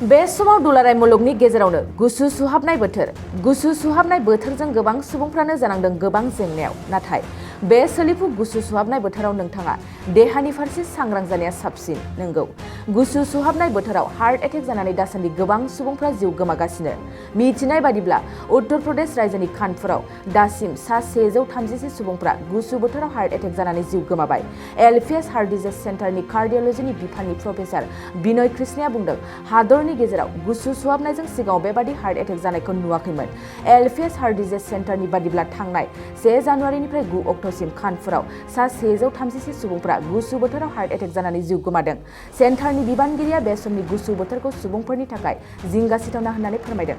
बे समाव दुलाराय मुलुगनि गेजेरावनो गुसु सुहाबनाय बोथोरजों गोबां सुबुंफ्रानो जानांदों गोबां जेंनायाव। नाथाय बे सोलिफु गुसु सुहाबनाय बोथोराव नोंथाङा देहानि फारसे सांग्रां जानाया साबसिन। नंगौ, गुसु सुहाबनाय बोथोराव हार्ट एटेक जानानै दासान्दि गोबां सुबुंफ्रा जिउ गोमागासिनो। मिथिनाय बादिब्ला उत्तर प्रदेश रायजोनि कानपुराव दासिम सा 130 सुबुंफ्रा गुसु बोथोराव हार्ट एटेक जानानै जिउ गोमाबाय। एलपिएस हार्ट डिजिज सेन्टारनि कार्डिय'लजिनि बिफाननि प्रफेसार बिनय कृष्णया बुंदों, हादरनि गेजेराव गुसु सुहाबनायजों सिगाङाव बेबादि हार्ट एटेक जानायखौ नुवाखैमोन। एलपिएस हार्ट डिजिज सेन्टारनि बादिब्ला थांनाय 1 जानुवारिनिफ्राय 9 अक्ट'सिम कानपुराव सा 130 सुबुंफ्रा गुसु बोथोराव हार्ट एटेक जानानै जिउ गोमादों। सेन्टारनि बिबानगिरिया बे समनि गुसु बोथोरखौ सुबुंफोरनि थाखाय जिंगासिथावना होननानै फोरमायदों।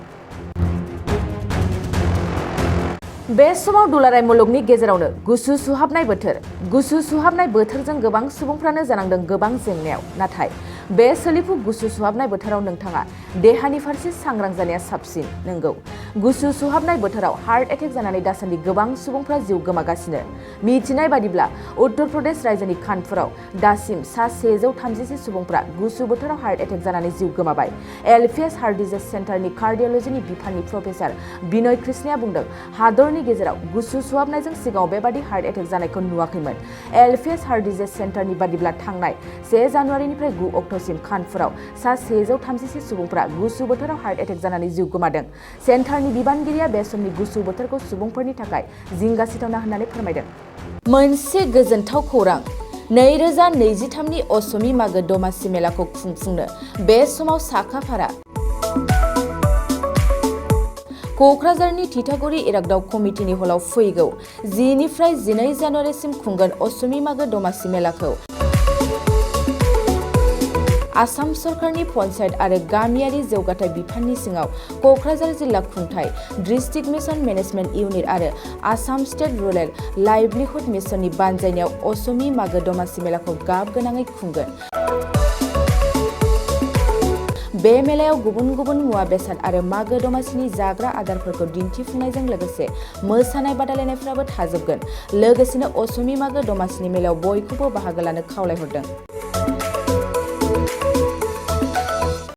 बे समाव दुलाराय मुलुगनि गेजेरावनो गुसु सुहाबनाय बोथोरजों गोबां सुबुंफ्रानो जानांदों गोबां जेंनायाव। नाथाय बे सोलिफु गुसु सुहाबनाय बोथोराव नोंथाङा देहानि फारसे सांग्रां जानाया साबसिन। नंगौ, गुसु सुहाबनाय बोथोराव हार्ट एटेक जानानै दासान्दि गोबां सुबुंफ्रा जिउ गोमागासिनो। मिथिनाय बादिब्ला उत्तर प्रदेश रायजोनि कानपुराव दासिम सा 130 सुबुंफ्रा गुसु बोथोराव हार्ट एटेक जानानै जिउ गोमाबाय। एलपिएस हार्ट डिजिज सेन्टारनि कार्डिय'लजिनि बिफाननि प्रफेसार बिनय कृष्णया बुंदों, हादरनि गेजेराव गुसु सुहाबनायजों सिगाङाव बेबादि हार्ट एटेक जानायखौ नुवाखैमोन। एलपिएस हार्ट डिजिज सेन्टारनि बादिब्ला थांनाय 1 जानुवारिनिफ्राय 9 अक्ट'सिम कानपुराव सा 130 सुबुंफ्रा गुसु बोथोराव हार्ट एटेक जानानै जिउ गोमादों। सेन्टारनि बिबानगिरिया बे समनि गुसु बोथोरखौ सुबुंफोरनि थाखाय जिंगासिथावना होननानै फोरमायदों। मोनसे गोजोनथाव खौरां, 2023नि असमि मागो दमासि मेलाखौ खुंफुंनो बे समाव साखाफारा। क'क्राझारनि थिथागुरि इरागदाव कमिटिनि हलाव फैगौ 10 निफ्राय 12 जानुवारिसिम खुंगोन असमि मागो दमासि मेलाखौ आसाम सरकारनि पन्चायत आरो गामियारि जौगाथाय बिफाननि सिङाव क'क्राझार जिल्ला खुंथाय, डिस्ट्रिक्ट मिशन मेनेजमेन्ट इउनिट आरो आसाम स्टेट रुरेल लाइभलिहुड मिशननि बानजायनायाव असमि मागो दमासि मेलाखौ गाब गोनाङै खुंगोन। बे मेलायाव गुबुन गुबुन मुवा बेसाद आरो मागो दमासिनि जाग्रा आदारफोरखौ दिन्थिफुंनायजों लोगोसे मोसानाय बादायलायनायफ्राबो थाजोबगोन। लोगोसेनो असमि मागो दमासिनि मेलायाव बयखौबो बाहागो लानो खावलायहरदों।